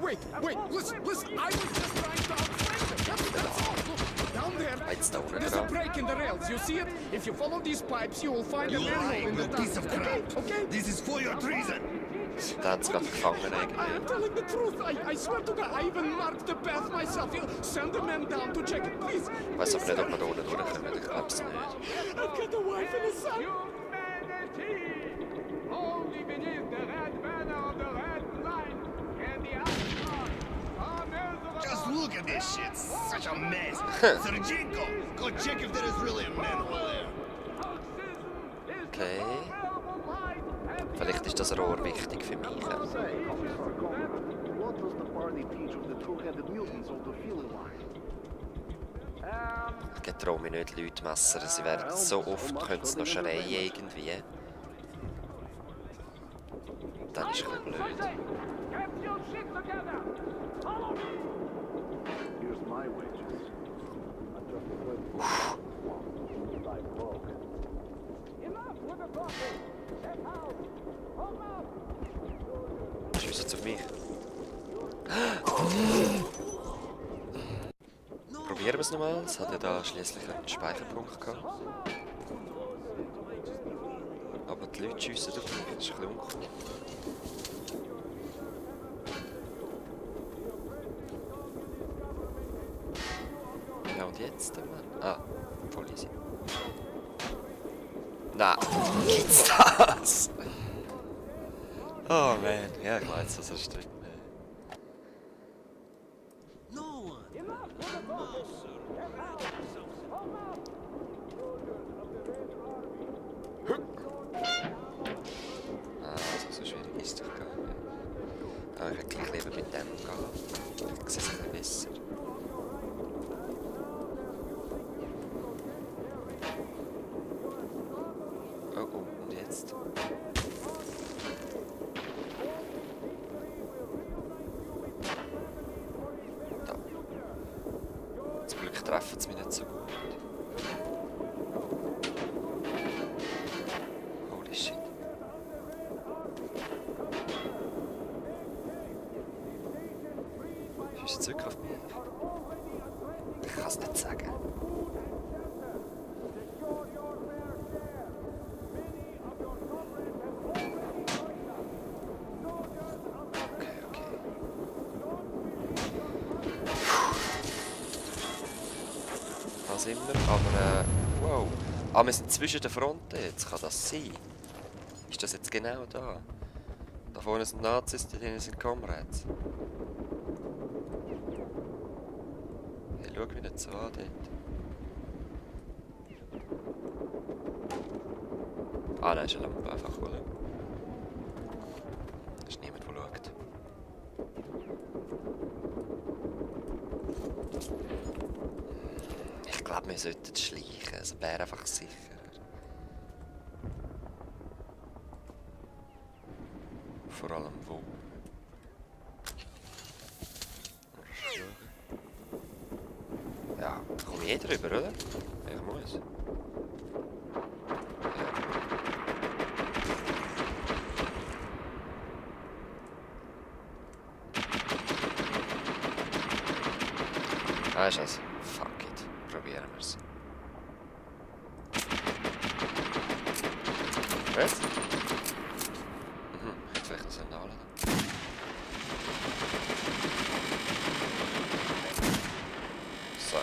Wait, listen, I was just trying to outflank them. That's all. Look, down there, there's a break in the rails. You see it? If you follow these pipes, you will find a manhole in the piece of crap. Okay? This is for your treason. Da hat es gerade gefangen I am eigentlich. telling the truth. I swear to God, I even marked the path myself. You send the men down to check it, please. Ich weiß aber nicht, ob wir da unten durchkommen. Ich glaube es nicht. I've got a wife and a son. Humanity! Only beneath the red banner of the red line can the outlaws come into Just look at this shit. Such a mess. Serginko, go check if there is really a manhole there. Okay. Vielleicht ist das Rohr wichtig für mich. What does the party teach of the two-headed mutants of the feeling line? Ich traue mich nicht, Leute messern. Sie werden so oft, können sie noch schreien irgendwie. Dann ist es ein bisschen blöd. Get your shit together! Follow me! Here's my wages. I'm just a good I broke. Enough with the talking! Get out! Hold up! Schießt jetzt auf mich. Probieren wir es nochmal. Es hat ja da schließlich einen Speicherpunkt gehabt. Aber die Leute schiessen auf mich. Das ist ein bisschen uncool. Ja, und jetzt? Ah, voll easy. Nein, gibt's das? Oh man, ja, ich weiß, das ist drin. So schwierig ist es gar nicht. Aber ich hätte gleich lieber mit dem gehen. Ich sehe es ein bisschen besser. Oh, und jetzt? Da. Zum Glück treffen sie mich nicht so gut. Holy shit. Schießt zurück auf mich? Ich kann es nicht sagen. Da sind wir, aber wow. Ah, wir sind zwischen den Fronten jetzt, kann das sein? Ist das jetzt genau da? Da vorne sind Nazis, da drinnen sind Comrades. Hey, schau mich nicht so an dort. Ah, da ist eine Lampe einfach, oder? Da ist niemand, der schaut. Ich glaube, wir sollten schleichen, es wäre einfach sicherer. Vor allem wo? Ja, da komme ich drüber, oder? Ich muss. Ah, ist das? Fuck it. Probieren wir es. Was? Vielleicht ein Signal. So.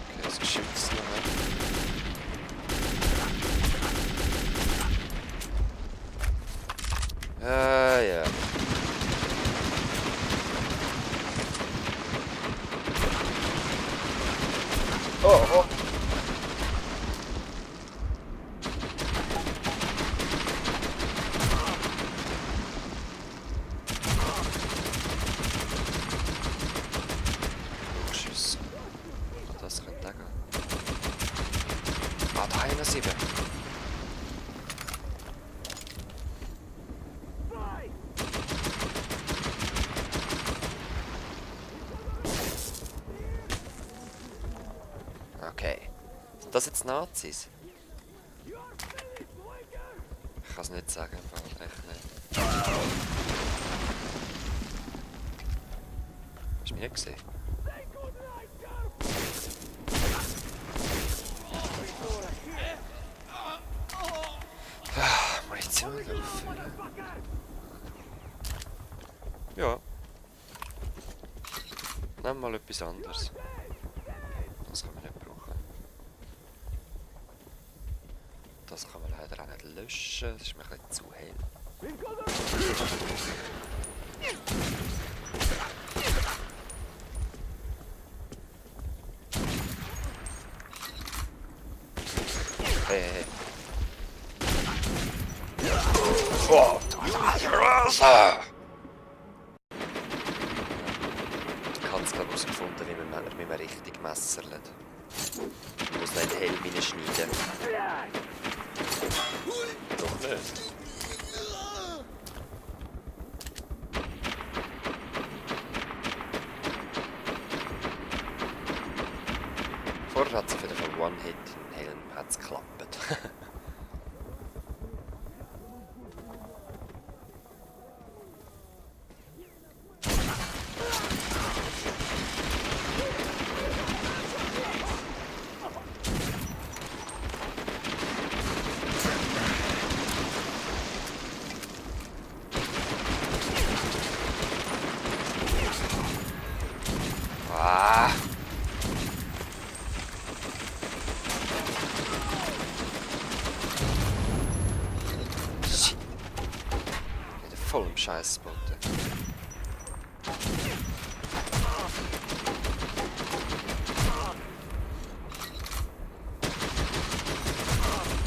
Okay, das Geschütz noch. Ja. Oh. Schuss. Das könnte auch gehen. Ah, da 7. Okay. Sind das jetzt Nazis? Ich kann es nicht sagen, im Fall. Echt nicht. Hast du mich nicht gesehen? Munition auffüllen. Ja. Nimm mal etwas anderes. Das kann man nicht brauchen. Das kann man leider auch nicht löschen. Das ist mir ein bisschen zu hell. Hey, hey. Oh, ich habe es gerade herausgefunden, wie man richtig messerlet. Ich muss nicht in den Helm hineinschneiden. Doch nicht. Vorher hat es auf jeden Fall One-Hit in den Helm hat's geklappt. Ah! Shit. Wieder voll im Scheißspot.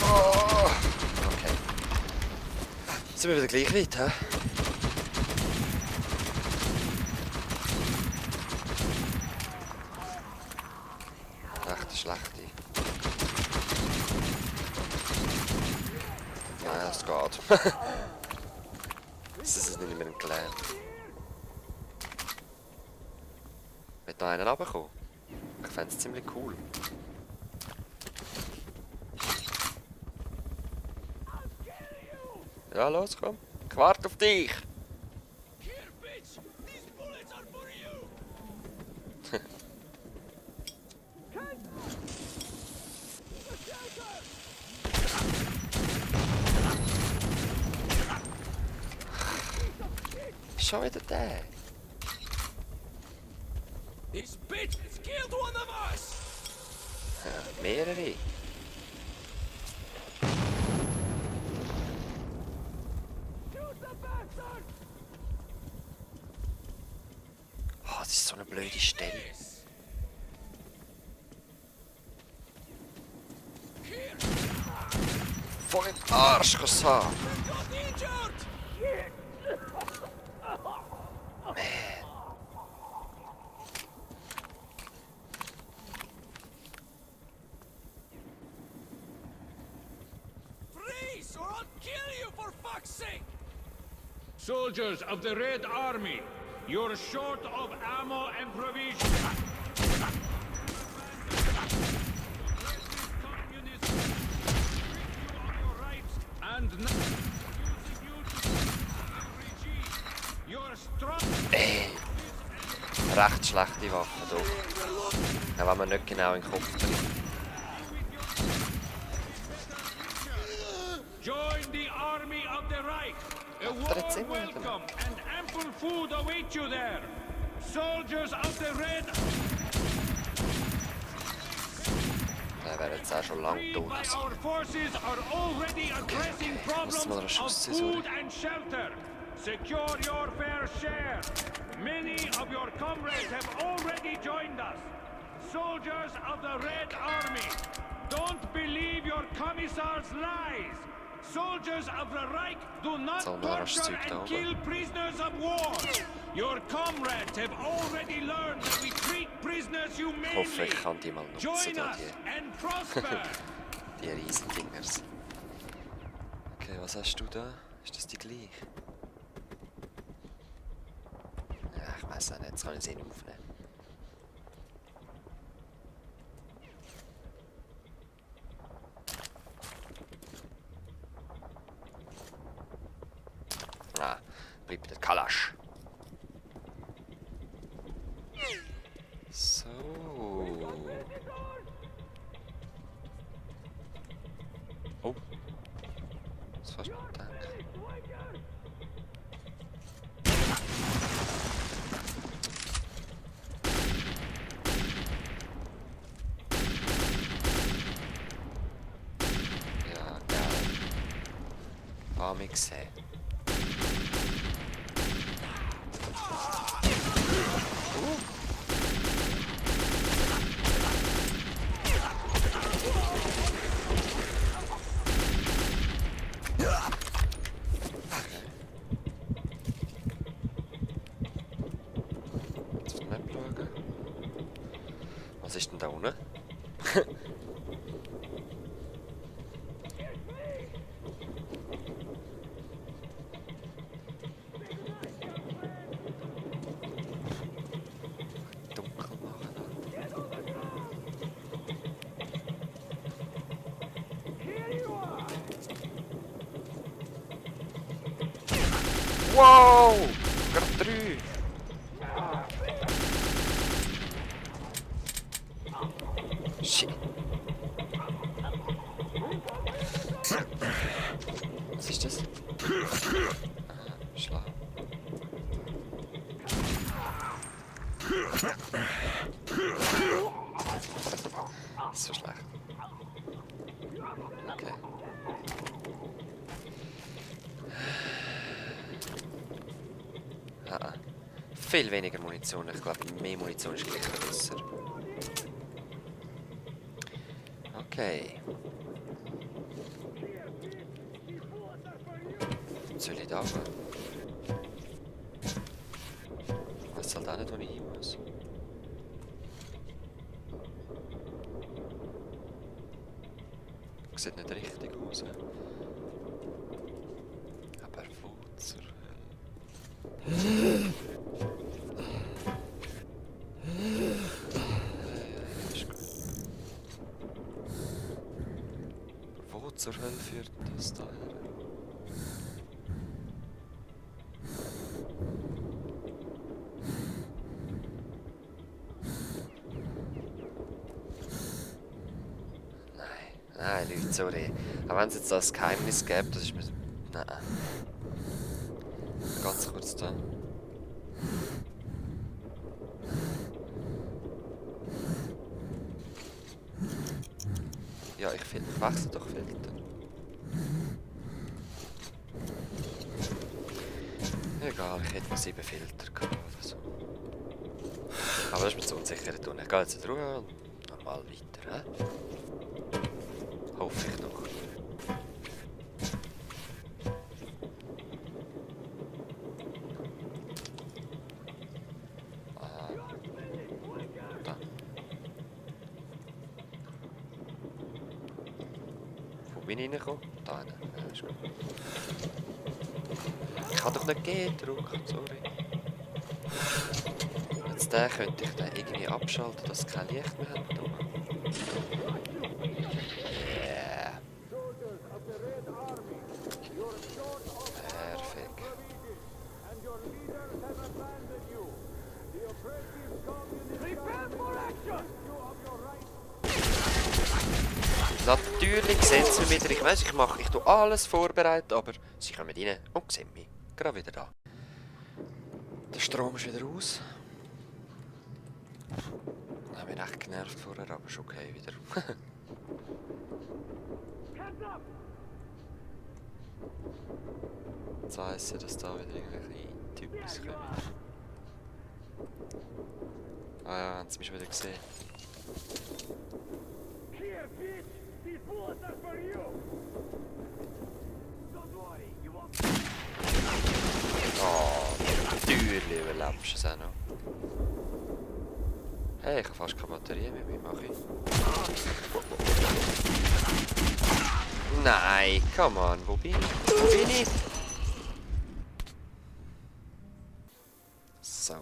Oh. Okay. Sind wir wieder gleich weit, hä? Echt schlechte. Ja, es geht. Das ist nicht mehr gelernt. Wird noch einen runterkommen? Ich fände es ziemlich cool. Ja, los, komm. Ich warte auf dich. Schon wieder der. This bitch has killed one of us! Ja, mehrere. Oh, das ist so eine blöde Stelle. Voll im Arsch haben. Freeze, or I'll kill you for fuck's sake! Soldiers of the Red Army, you're short of ammo and provisions. Communists strip you of your rights and now using you to regime. You're strong. Recht schlechte Waffe, doch. Ja, wenn man nicht genau in den Kopf trifft. Join the army of the Reich. A warm welcome and ample food await you there. Soldiers of the Red Der wäre jetzt auch schon lang tot. by our forces are already addressing problems mal einen of Schuss sehen, food and shelter. Secure your fair share. Many of your comrades have already joined us. Soldiers of the Red Army, don't believe your commissar's lies. Soldiers of the Reich do not torture and kill prisoners of war. Your comrades have already learned that we treat prisoners Ich hoffe, humanely. ich kann die mal nutzen, Join da, us and prosper. die riesen Dingers. Okay, was hast du da? Ist das die gleiche? Ja, ich weiß auch nicht, jetzt kann ich sie nicht aufnehmen. Bleib bei der Kalasch. So. Oh. Das fast nicht gedacht. Ja, geil. Haben wir gesehen. Was ist denn da unten? Dunkel machen. Wow! Gerade 3! Shit. Was ist das? Ah, schlau. Das ist so schlecht. Okay. Ah, viel weniger Munition. Ich glaube, mehr Munition ist gleich besser. Okay. Soll ich da gehen? Ich weiß halt auch nicht, wo ich hin muss. Sieht nicht richtig aus. Aber wo zur Hölle? Wo zur Hölle führt das da her? Nein, Leute, sorry. Aber wenn es jetzt das Geheimnis gäbe, das ist mir... Nein. Ganz kurz da. Ja, ich wechsle doch Filter. Egal, ich hätte noch 7 Filter gehabt oder so. Aber das ist mir zu unsicher. Ich gehe jetzt in die Ruhe und normal weiter. He? Hoffe ich doch. Ah. Da. Wo bin ich reingekommen? Da hinten. Ja, ist gut. Ich kann doch nicht G drücken, sorry. Jetzt den könnte ich dann irgendwie abschalten, dass es kein Licht mehr hat. Natürlich sehen sie mich wieder. Ich weiss, ich tue alles vorbereitet, aber sie kommen rein und sehen mich. Gerade wieder da. Der Strom ist wieder aus. Ich habe mich echt genervt vorher, aber ist okay wieder. Jetzt weiss ich, dass da wieder irgendwelche Typen kommen. Ah ja, haben sie mich schon wieder gesehen. Oh, natürlich überlebst du es auch noch. Hey, ich habe fast keine Batterie mehr, wie mache ich? Nein, come on, wo bin ich? Wo bin ich? So.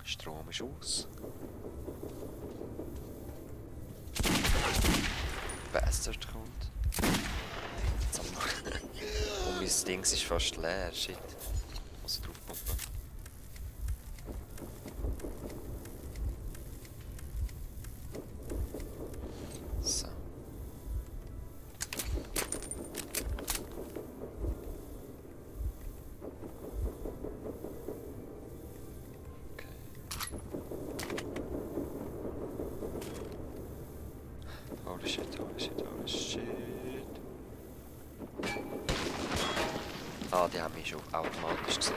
Strom ist aus. Bastard kommt. Jetzt haben wir mein Ding ist fast leer. Shit. Muss drauf pumpen. So. Holy shit, holy shit, holy shit. Ah, die haben mich schon automatisch gesehen.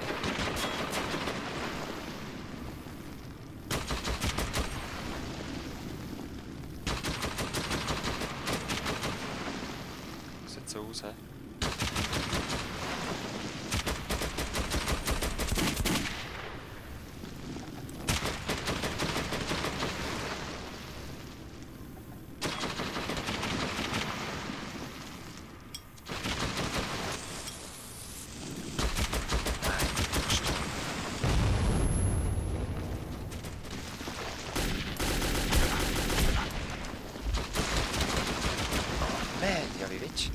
Sieht so aus, hä? Ja, wie willst du?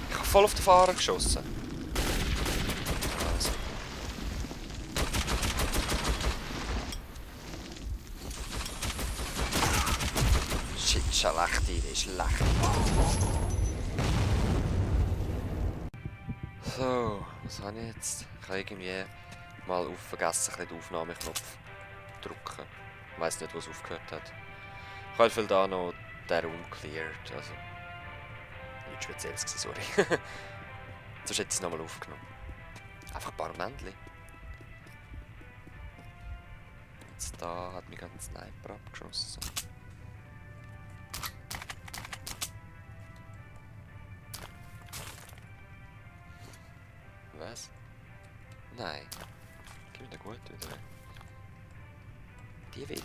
Ich habe voll auf den Fahrer geschossen. Also. Shit, schlechte Idee, schlecht. So, was habe ich jetzt? Ich habe irgendwie mal vergessen, den Aufnahmeknopf zu drücken. Ich weiss nicht, wo es aufgehört hat. Ich habe viel da noch den Raum cleared. Also. Nichts Spezielles gewesen, sorry. Sonst hätte ich es nochmal aufgenommen. Einfach ein paar Männchen. Jetzt da hat mich ein Sniper abgeschossen. Was? Nein. Gib mir den gut wieder. Die will ich.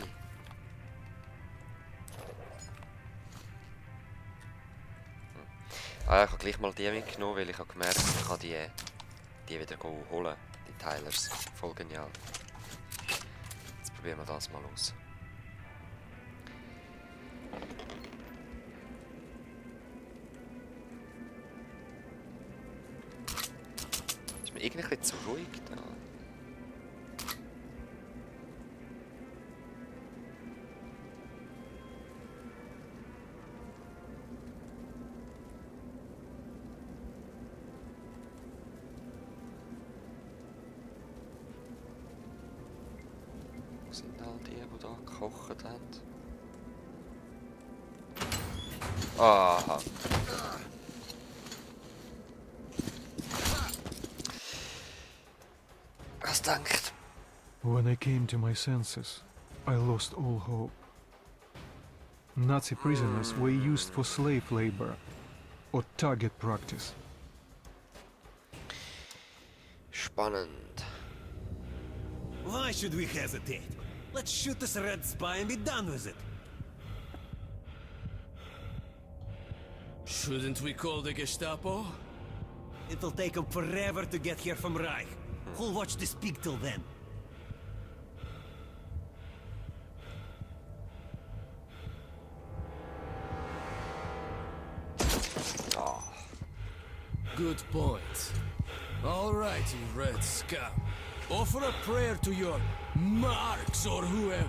Ah, ich habe gleich mal die mitgenommen, weil ich habe gemerkt, ich kann die wieder holen. Die Teilers. Voll genial. Jetzt probieren wir das mal aus. Ist mir irgendwie ein bisschen zu ruhig da. Wo sind all die da gekocht haben? Aha. Was denkt? When I came to my senses, I lost all hope. Nazi prisoners were used for slave labor or target practice. Spannend. Why should we hesitate? Let's shoot this red spy and be done with it. Shouldn't we call the Gestapo? It'll take them forever to get here from Reich. Who'll watch this pig till then? Good point. All right, you red scum. Offer a prayer to your Marx or whoever.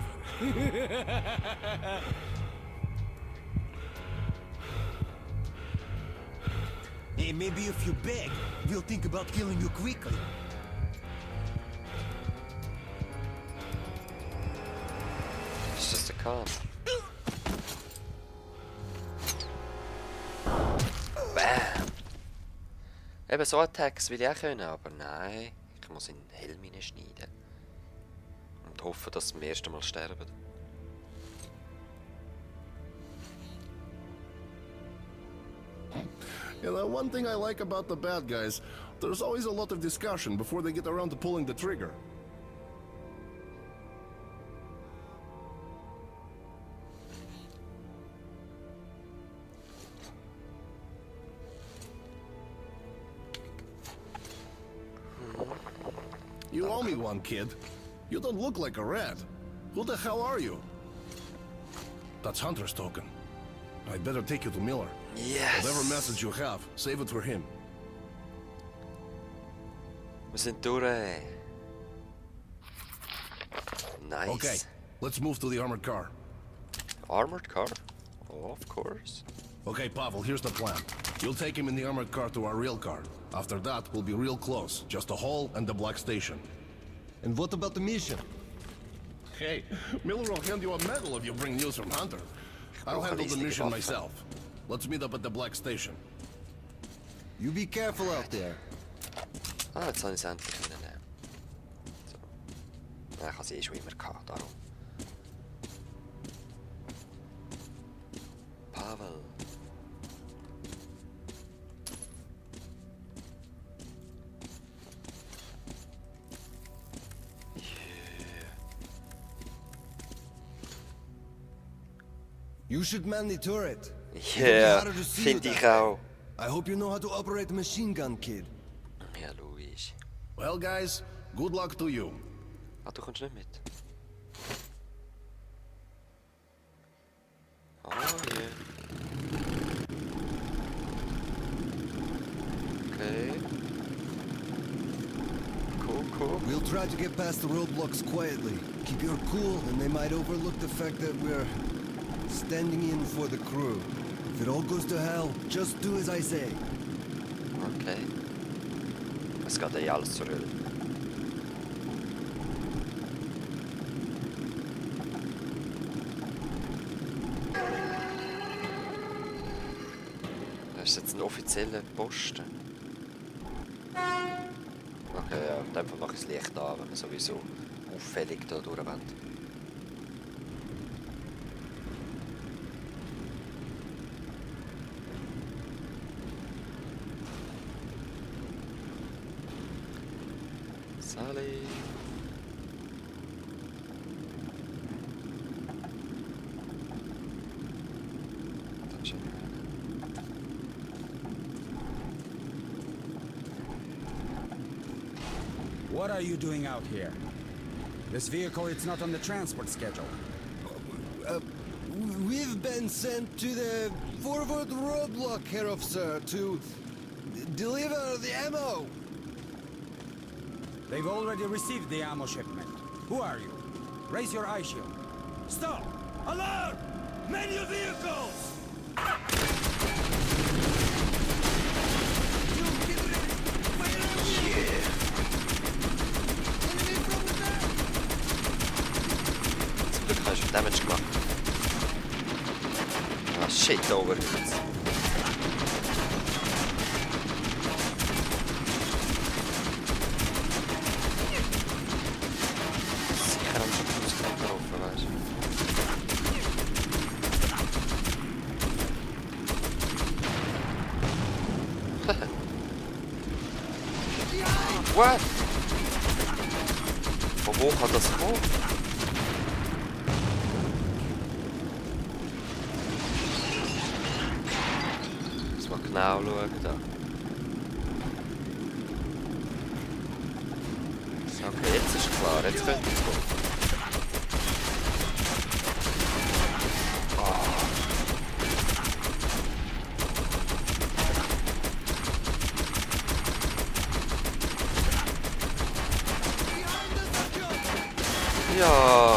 Hey, maybe if you beg, we'll think about killing you quickly. It's just a con. Bam! Eben so Attacks will ich auch können, aber nein. Ich muss in den Helm hineinschneiden. Und hoffe, dass sie zum ersten Mal sterben. You know, one thing I like about the bad guys, there's always a lot of discussion before they get around to pulling the trigger. You owe me one, kid. You don't look like a rat. Who the hell are you? That's Hunter's token. I'd better take you to Miller. Yes! Whatever message you have, save it for him. Wir sind durch. Nice. Okay, let's move to the armored car. Armored car? Oh, of course. Okay, Pavel, here's the plan. You'll take him in the armored car to our rail car. After that, we'll be real close. Just a hall and the black station. And what about the mission? Hey, Miller will hand you a medal if you bring news from Hunter. I'll handle the mission myself. Let's meet up at the black station. You be careful out there. Ah, jetzt habe ich es endlich nehmen. So. Ja, ich habe sie schon immer gehabt, darum. Pavel. You should man the turret. Yeah, finde ich auch. I hope you know how to operate a machine gun, kid. Ja, logisch. Well, guys, good luck to you. Ah, du kommst nicht mit. Oh, yeah. Okay. Cool. We'll try to get past the roadblocks quietly. Keep your cool, and they might overlook the fact that we're standing in for the crew. If it all goes to hell, just do as I say. Okay. Es geht eh alles zur Hölle. Das ist jetzt ein offizieller Posten. Okay, ja, in dem Fall mache ich das Licht an, wenn man sowieso auffällig da durchrennt. Sally. What are you doing out here? This vehicle, it's not on the transport schedule. We've been sent to the forward roadblock, Herr Officer, to deliver the ammo. They've already received the ammo shipment. Who are you? Raise your eye shield. Stop! Alert! Menu vehicles! Zum Glück hast du Damage gemacht. Ah, shit, over jetzt. Sicher haben sie den Fußknopf getroffen, weißt du? What? Von wo kann das kommen? Muss mal genau schauen da. Okay, jetzt ist klar, jetzt könnte es kommen. Ja.